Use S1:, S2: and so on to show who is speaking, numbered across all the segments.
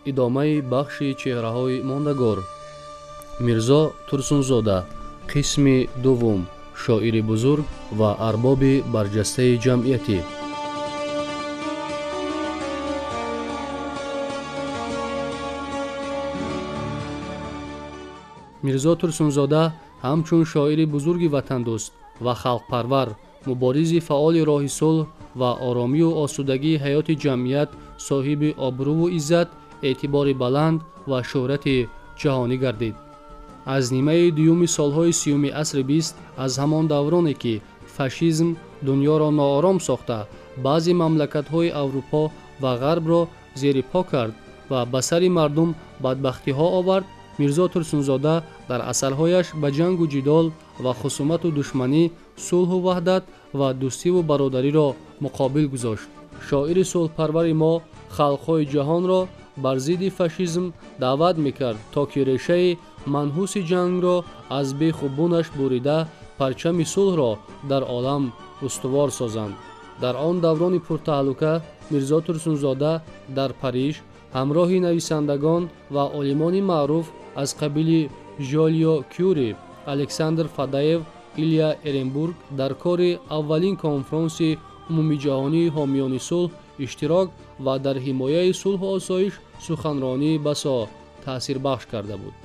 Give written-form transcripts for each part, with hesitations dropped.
S1: Идомаи бахши чеҳраҳои мондагор. Мирзо Турсунзода, қисми дуввум, шоири бузург ва арбоби барҷастаи ҷамъиятӣ. Мирзо Турсунзода ҳамчун шоири бузурги ватандӯст ва халқпарвар, муборизи фаъоли роҳи сулҳ ва оромию осудагии ҳаёти ҷамъият, соҳиби обрӯву иззат, эътибори баланд ва шӯҳрати ҷаҳонӣ гардид. Аз нимаи дуюми солҳои 30-уми асри 20, аз ҳамон давроне ки фашизм дунёро ноором сохта, баъзе мамлакатҳои Аврупо ва Ғарбро зери по кард ва ба сари мардум бадбахтиҳо овард, Мирзо Турсунзода дар асарҳояш ба ҷангу ҷидол ва хусумату душманӣ сулҳу ваҳдат ва дӯстиву бародариро муқобил гузошт. Шоири сулҳпарвари мо халқҳои ҷаҳонро бар зидди фашизм даъват мекард, то ки решаи манҳуси ҷангро аз беху бунаш бурида, парчами сулҳро дар олам устувор созанд. Дар он даврони пуртаҳлука Мирзо Турсунзода дар Париж ҳамроҳи нависандагон ва олимони маъруф аз қабили Жолио Кюри, Александр Фадаев, Илия Эренбург дар кори аввалин конфронси умумиҷаҳонии ҳомиёни сулҳ иштирок ва дар ҳимояи сулҳу осоиш суханронии басо таъсирбахш карда буд.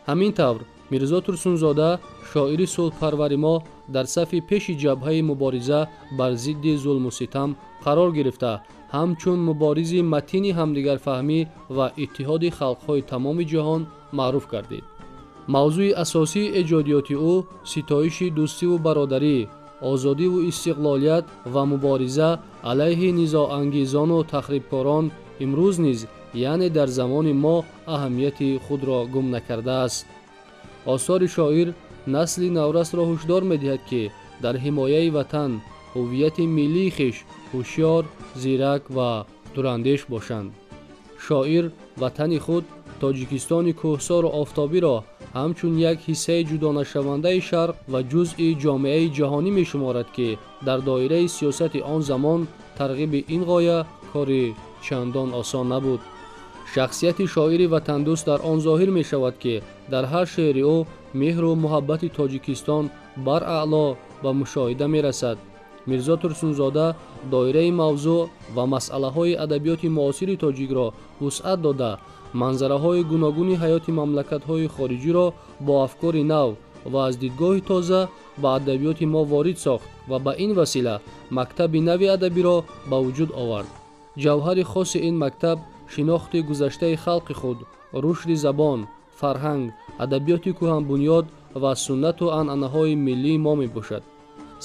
S1: Ҳамин тавр Мирзо Турсунзода, шоири сулҳпарвари мо, дар сафи пеши ҷабҳаи мубориза бар зидди зулму ситам қарор гирифта, ҳамчун муборизи матини ҳамдигарфаҳмӣ ва иттиҳоди халқҳои тамоми ҷаҳон маъруф гардид. Мавзӯи асосии эҷодиёти ӯ ситоиши дӯстиву бародарӣ, озодиву истиқлолият ва мубориза алайҳи низоангезону тахрибкорон имрӯз низ, яъне дар замони мо, аҳамияти худро гум накардааст. Осори шоир насли наврасро ҳушдор медиҳад, ки дар ҳимояи ватан, ҳуввияти миллии хеш ҳушёр, зирак ва дурандеш бошанд. Шоир ватани худ, Тоҷикистони кӯҳсору офтобиро ҳамчун як ҳиссаи ҷудонашавандаи шарқ ва ҷузъи ҷомеаи ҷаҳонӣ мешуморад, ки дар доираи сиёсати он замон тарғиби ин ғоя кори чандон осон набуд. Шахсияти шоири ватандӯст дар он зоҳир мешавад, ки дар ҳар шеъри ӯ меҳру муҳаббати Тоҷикистон бараъло ба мушоҳида мерасад. Мирзо Турсунзода доираи мавзӯъ ва масъалаҳои адабиёти муосири тоҷикро вусъат дода, манзараҳои гуногуни ҳаёти мамлакатҳои хориҷиро бо афкори нав ва аз дидгоҳи тоза ба адабиёти мо ворид сохт ва ба ин васила мактаби нави адабиро ба вуҷуд овард. Ҷавҳари хоси ин мактаб шинохти гузаштаи халқи худ, рушди забон, фарҳанг, адабиёти кӯҳанбунёд ва суннату анъанаҳои миллии мо мебошад.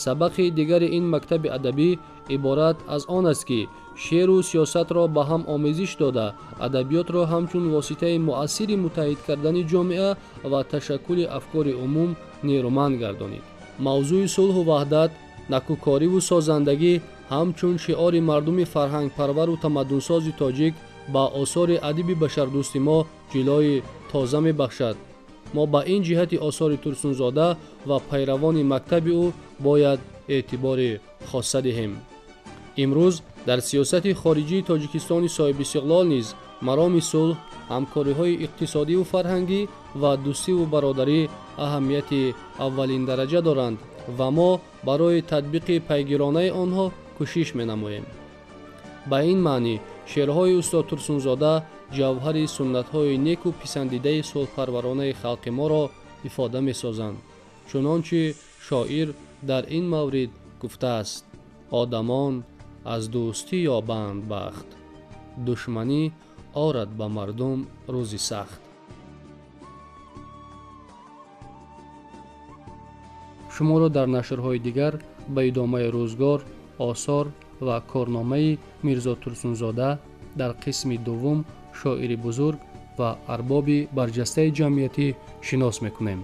S1: Сабақи дигари ин мактаби адабӣ иборат аз он аст, ки шеъру сиёсатро ба ҳам омезиш дода, адабиётро ҳамчун воситаи муассири муттаҳид кардани ҷомеа ва ташаккули афкори умум нерӯманд гардонид. Мавзӯи сулҳу ваҳдат, накӯкориву созандагӣ ҳамчун шиори мардуми фарҳангпарвару тамаддунсози тоҷик ба осори адиби башардӯсти мо ҷилои тоза мебахшад. Мо ба ин ҷиҳати осори Турсунзода ва пайравони мактаби ӯ бояд эътибори хоса диҳем. Имрӯз дар сиёсати хориҷии Тоҷикистони соҳибистиқлол низ мароми сулҳ, ҳамкориҳои иқтисодиву фарҳангӣ ва дӯстиву бародарӣ аҳамияти аввалиндараҷа доранд ва мо барои татбиқи пайгиронаи онҳо кӯшиш менамоем. Ба ин маънӣ шеърҳои устод Турсунзода ҷавҳари суннатҳои неку писандидаи сулҳпарваронаи халқи моро ифода месозанд, чунончи шоир дар ин маврид гуфтааст: одамон аз дӯстӣ ёбанд бахт, душманӣ орад ба мардум рӯзи сахт. Шуморо дар нашрҳои дигар ба идомаи рӯзгор, осор ва корномаи Мирзо Турсунзода дар қисми дуввум, шоири бузург ва арбоби барҷастаи ҷамъиятӣ шинос мекунем.